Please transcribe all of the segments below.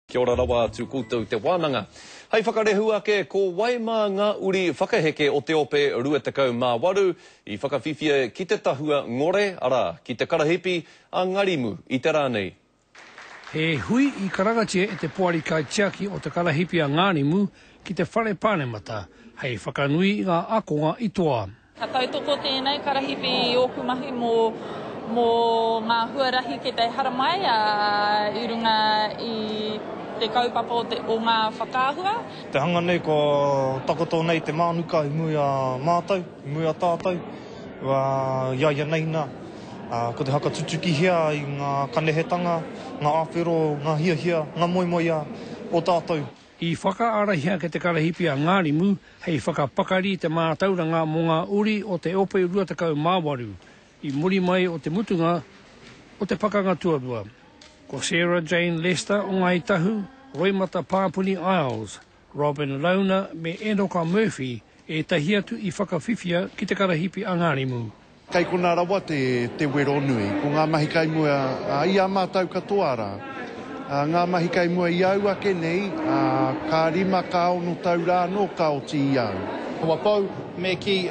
Kia ora rawa atu koutou te wānanga. Hei whakarehu ake, ko wai mā ngā uri whakaheke o te ope 28 i whakawhiwhia ki te tahua ngore, arā, ki te karahipi a Ngarimu i te rā nei. He hui i karangatia e te Poari Kaitiaki o te Karahipi a Ngārimu ki te Whare Pāremata hei whakanui i ngā ākonga i toa. Ka tautoko tēnei karahipi i ōku mahi mō mō ngā huarahi kei te haramai i runga i te kaupapa o te o ngā whakaahua. Te hanga nei kua takoto nei te mānuka i mua i a mātou, i mua i a tātou, i a ia nei nā, ko te hakatutukihia i ngā kanehetanga, ngā āwhero, ngā hiahia, ngā moemoeā o tātou. I whakaarahia ake te karahipi a Ngārimu hei whakapakari i te mātauranga mō ngā uri o te Ope 28 i muri mai o te mutunga o te Pakanga Tuarua. Ko Sarah Jane Lester o Ngāi Tahu, Roimata Pāpuni Isles, Robyn Lowner me Enoka Murphy ētahi atu i whakawhiwhia ki te karahipi a Ngārimu. Kei konā rawa te te wero nui. Ko ngā mahi kei mua i a mātou katoa rā. Ngā mahi kei mua i au ake nei, ka rima, ka ono tau rā anō ka oti i au. Kua pau, me kī,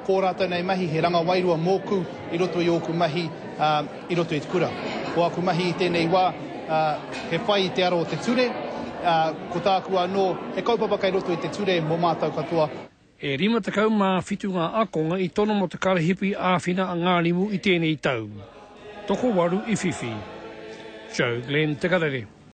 kō rātou nei mahi he ranga wairua mōku i roto i ōku mahi i roto i te kura. Ko aku mahi i tēnei wā, he whai i te ara o te ture, ko tāku anō, he kaupapa kei roto i te ture mō mātou katoa. E 57 ngā ākonga i tono mō te karahipi āwhina a Ngārimu i tēnei tau. Tokowaru i whiwhi. Joe Glenn Te Karere.